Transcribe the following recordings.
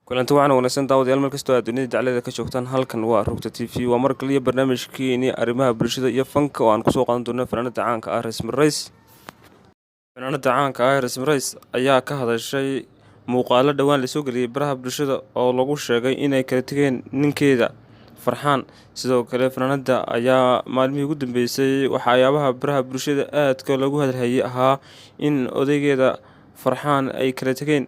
Kulanti wacan wanaagsan, daawadayaal, meel kastoo aad dunida dacalada ka joogtaan. Halkan waa Rugta TV. Waa mar kaliya barnaamijkeeni arrimaha bulshada iyo fanka oo aan kusoo qaadan doono fanaanada caanka ah Rasmi Rays. Fanaanada caanka ah Rasmi Rays ayaa ka hadashay muuqaalo dhowaan lasoo geliyay baraha bulshada oo lagu sheegay inay kala tegeen ninkeeda Farxaan. Sidoo kale, fanaanada ayaa maalmihii ugu dambeysay waxyaabaha baraha bulshada aadka loogu hadalhayay ahaa in odaygeeda Farxaan ay kala tegeen.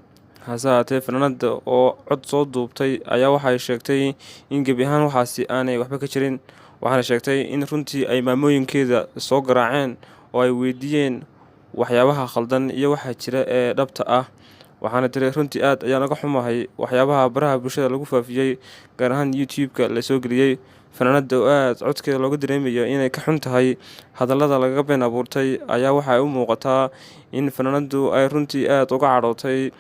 Hase haatee, fanaanada oo cod soo duubtay ayaa waxay sheegtay in gebi ahaan waxaasi aanay waxba ka jirin, waxaana sheegtay in runtii ay maamooyinkeeda soo garaaceen oo ay weydiiyeen waxyaabaha khaldan iyo waxa jira ee dhabta ah. Waxaana tiri: "Runtii aad ayaan uga xumahay waxyaabaha baraha bulshada lagu faafiyey, gaar ahaan YouTube-ka lasoo geliyey." Fanaanada oo aad codkeeda looga dareemayo inay ka xun tahay hadallada lagaga been abuurtay ayaa waxay u muuqataa in fanaanadu ay runtii aad uga cadhootay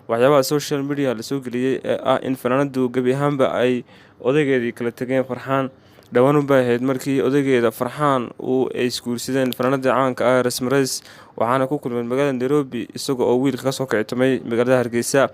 waxyaabaha social media lasoo geliyey ee ah in fanaanadu gebi ahaanba ay odaygeedii kala tegeen Farxaan. Dhowaan unbay ahayd markii odaygeeda Farxaan uu ay isguursadeen fanaanada caanka ah Rasmi Rays, waxaana ku kulmeen magaalada Nairobi, isaga oo wiilka kasoo kicitamay magaalada Hargeysa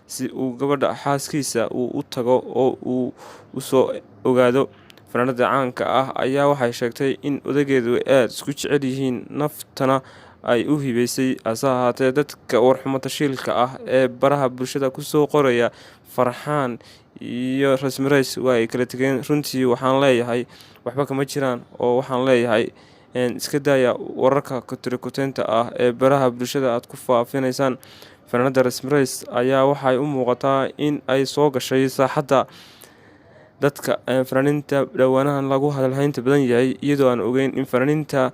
si uu gabadha xaaskiisa uu u tago oo uu usoo ogaado. Fanaanada caanka ah ayaa waxay sheegtay in odaygeedu ay aada isku jecel yihiin, naftana ay u hibeysay. Hase ahaatee, dadka warxumo tashiilka ah ee baraha bulshada kusoo qoraya "Farxaan iyo Rasmi Rays waa ay kala tegeen", runtii waxaan leeyahay waxba kama jiraan, oo waxaan leeyahay iska daaya wararka kutirikuteynta ah ee baraha bulshada aad ku faafinaysaan. Fanaanada Rasmi Rays ayaa waxay u muuqataa in ay soo gashay saaxadda dadka fanaaniinta dhowaanahan lagu hadalhaynta badan yahay, iyadoo aan ogeyn in fanaaniinta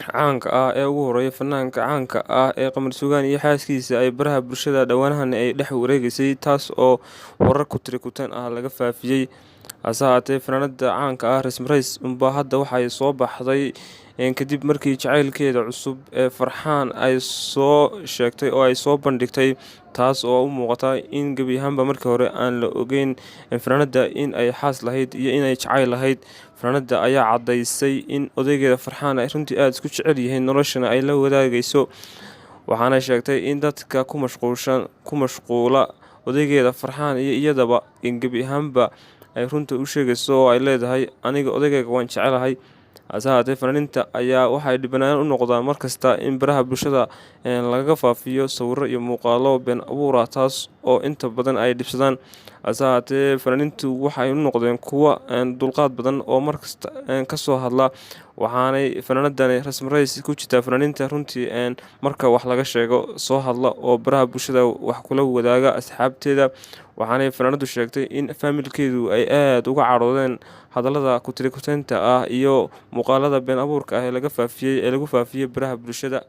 caanka ah ee ugu horeeya fanaanka caanka ah ee Qamar Suugaan iyo xaaskiisa ay baraha bulshada dhowaanahan ay dhex wareegaysay, taas oo warar kutirikuteen ah laga faafiyey. Hase haatee, fanaanada caanka ah Rasmi Rays unbaa hadda waxay soo baxday kadib markii jacaylkeeda cusub ee Farxaan ay soo sheegtay oo ay soo bandhigtay, taas oo u muuqata in gebi ahaanba markii hore aan la ogeyn fanaanada in ay xaas lahayd iyo inay jacayl lahayd. Fanaanada ayaa caddaysay in odaygeeda Farxaan ay runtii aada isku jecel yihiin, noloshana ay la wadaagayso, waxaana sheegtay in dadka ku mashquulshan ku mashquula odaygeeda Farxaan iyo iyadaba in gebi ahaanba ay runta u sheegayso oo ay leedahay: "Aniga odaygayga waan jecelahay." Hase haatee, fanaaniinta ayaa waxay dhibanaan u noqdaan markasta in baraha bulshada lagaga faafiyo sawiro iyo muuqaalo been abuur ah, taas oo inta badan ay dhibsadaan. Hase haatee, fanaaniintu waxay u noqdeen kuwo dulqaad badan oo markasta kasoo hadla, waxaanay fanaanadani Rasmi Rays ku jirtaa fanaaniinta runtii marka wax laga sheego soo hadla oo baraha bulshada wax kula wadaaga asxaabteeda. Waxaanay fanaanadu sheegtay in faamilkeedu ay aada uga cadhoodeen hadallada kutirikuteynta ah iyo muuqaalada been abuurka ah ee laga faafiyey ee lagu faafiyey baraha bulshada.